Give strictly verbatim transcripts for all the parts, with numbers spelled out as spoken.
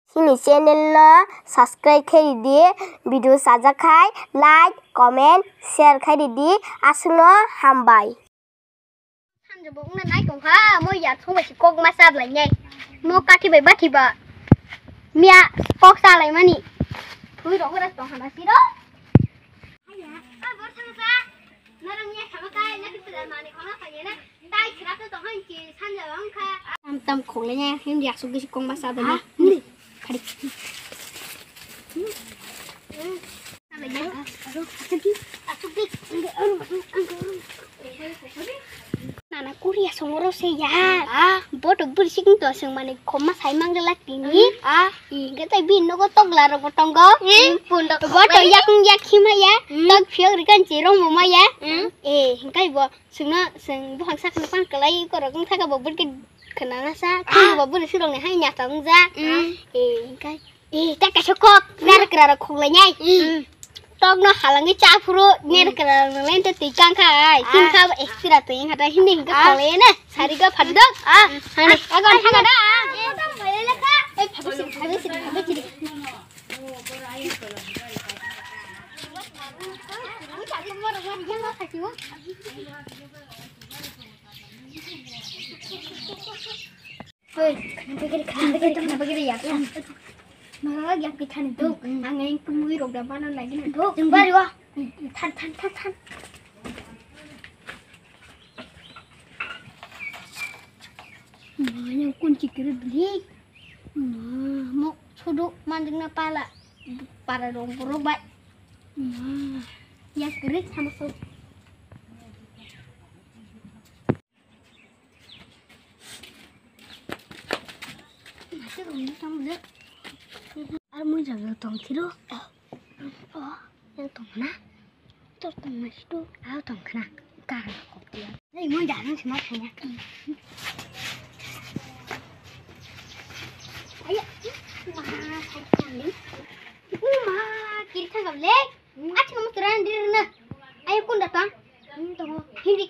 Chini channel no subscribe khe ridi, video sajak khai like, comment, share khai ridi, aswkno hambai. Sanja bo wngna nai tong kha, mo ya thung bai si kok ma cha lai nai. Mo kathi bai bathi ba miya kok cha lai mani. Thui rok ora tong hana siro. Tam tam khok le nya, hindi asuk gisi kong basa da nya. Khari. Nana kuria songoro se ya. Boto buri sing to seng mane khoma sai mang la tini. Inga tai bin nogo togla rogo tongo. Boto yakung yak khima ya. Tog phiok rikan cherong mama ya. Eh, hingkai bo. Sungno sung buphang sakni pang kwlai korok wng thaka bo bwrwkhe khwnana sa, khwngo bo bwrwi swrwngni hai nyasa wngja. Eh, hingkai, eh, ta kaisa kok, nar kwrarok khoglainai. Tokno halangwi cha phuru, ner kwrarokno lente twi kang kha ai. Chini kha bo extra twi wngkha ta, hindi hingkhe khoglaiyana. Sarigo phatdok. Hani, agon thangada. Eh, phabisiri, phabisiri, phabisiri. Hei, khana bagiri, khana bagiri, khana bagiri ya. Mara ya pi thani dok. Ang yang kumui rok da bana lagi na dok. Jeng bari wa. Than, than, than, than. Ma, yang kun chikiri beli. Ma, mo chodo manjeng na pala. Para rong borok bai. Ma, ya kiri sama so. Ar mui jaga tong thiro. Oh, yang tong na. Tor tong na situ. Aw tong khna. Kar na kok dia. Nei mui jaga sima thanya. Aya. Ma, sai kali. Ma, kiri thang gam le. Achi kamu turan diri na. Ayo kun datang. Tong. Hindi.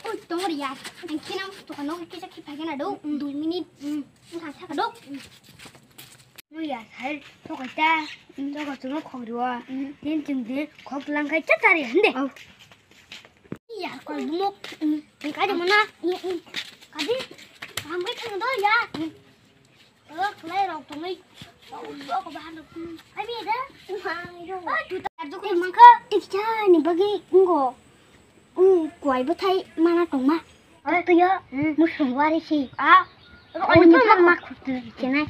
Oi, tongor ya. Ang kina musu tukang nogo kisa kipai kena do. Dui minit. Ang kasa ka do. Oi ya, sai tokai ta. Tokai tunggu khogriwa. Tin tin tin khog lang kai ta tari hande. Ya, kol bumuk. Ang kaja mana? Kadi. Ang kai thang do ya. Oh, khlai rok tongwi. Oh, oh, bahan rok. Ami da. Mang yo. Oh, tu ta duk mangkha. Tikcha ni bagi ngo. Ui, kuai bo thai mana tongma. Oh, tu yo. Musung wari si. Ah. Oh, ni ma khut tu chenai.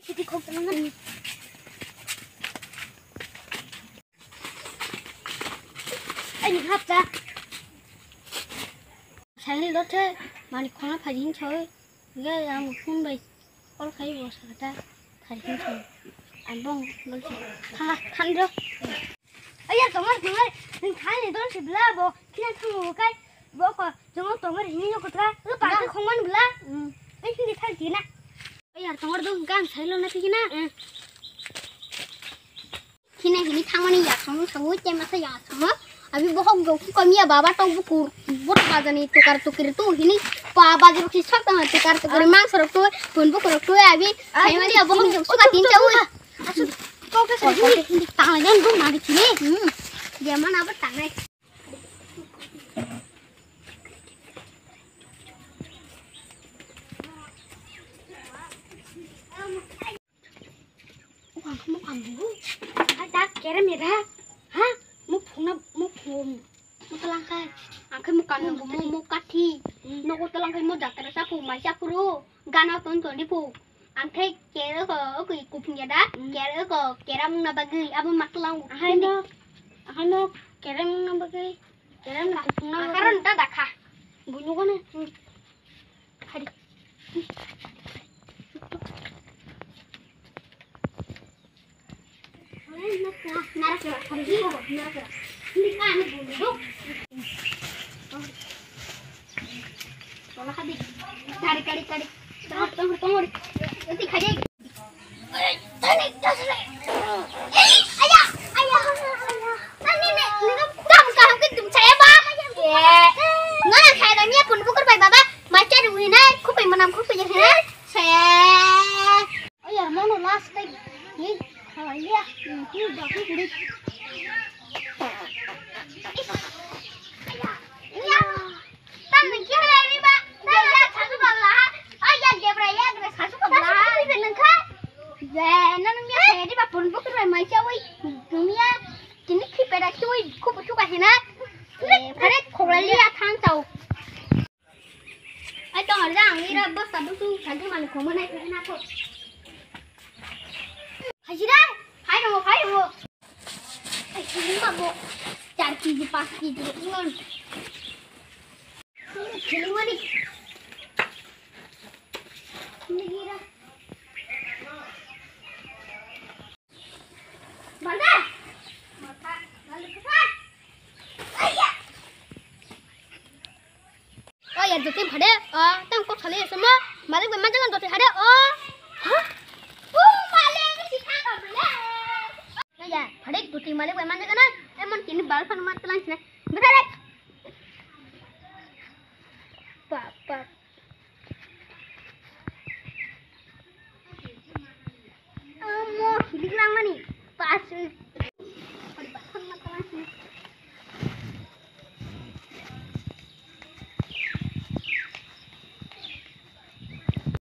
Siti khok tanang ani. Ani hapta. Sangni lothe mani khona phajin choi. Ge ang phone bai call khai bo sakata phajin choi. Ang bong bolse. Kha khan jo. Ayar tongor tongor ning khai ni don si bla bo kina thango kai bo ko tongor tongor hini no kotra pa ke khongman bla. Ai hindi thang tina. Ayar tongor dong kan sailo na tikina. Kina hini thangmani ya thang sawo che masa ya thang. Abi bohok go ku kamia baba tong bukur. Bot bajani tukar tukir tu hini pa bajrok si sak tang tukar tukir mang sorok tu pun bukur tu abi. Ai mani ya bohok go suka tin chau. Asu, kau ke sini. Tangan jangan dong mari sini. Hmm. Dia mana apa tangan? Wah, mau kamu? Ada kerem ya, ha? Mau phone, mau phone. Mo talangkha. Angkhe mo kanno mo mo kathi. Nogo talangkha mo jatra sa phu mai sa phuru. Gana ton ton di phu. Angkhe kere ko okui kupung ya da. Kere ko keram na bagui abo maklang. Ahai no. Ahai no keram na bagui. Keram na kupung na. Akaron ta dakha. Bunyu ko ne. Hari. Tolakadi. Kari, kari, kari. Tongor, tongor, tongor. Nanti khaje. Aya, aya, aya. Nang ni ne, nang kam kaham ke dum saya ba. Nang khai dong ya pun bukur bai baba. Macha ruhi nai, khupai manam khupai ya nai. Saya. Oh ya, mono last time. Ye, ha ya. Hmm, hmm, dah, hmm, hmm. Aya. Aya. Tang ni kiri lagi, Pak. Tang ni sasu bala. Oh, ya, dia bra, ya, dia sasu bala. Sasu bala, dia nengka. Ya, nang ya, saya di bapun bukan mai cawai. Dunia, kini ki pera cawai, ku pusu kasih na. Eh, pare khorali ya thang tau. Ai, tong ada ang ira bos tadu tu, santi mana koma nai kena ko. Hajira, hai dong, hai dong. Ai, ini mah mau. Char kg, pas kg, ngon. Ini mani. Ini kira. Balda. Mata, lalu cepat. Ayah. Oh ya, joti phade. Oh, tang kok sale sama. Malik bai manjagan joti phade. Oh. Hah? Oh, malik si thang malik. Ayah, phade joti malik bai manjagan. Emon kini bal fan mat telang sini. Besar. Pak, pak. Amo, hilik lang mani. Pas.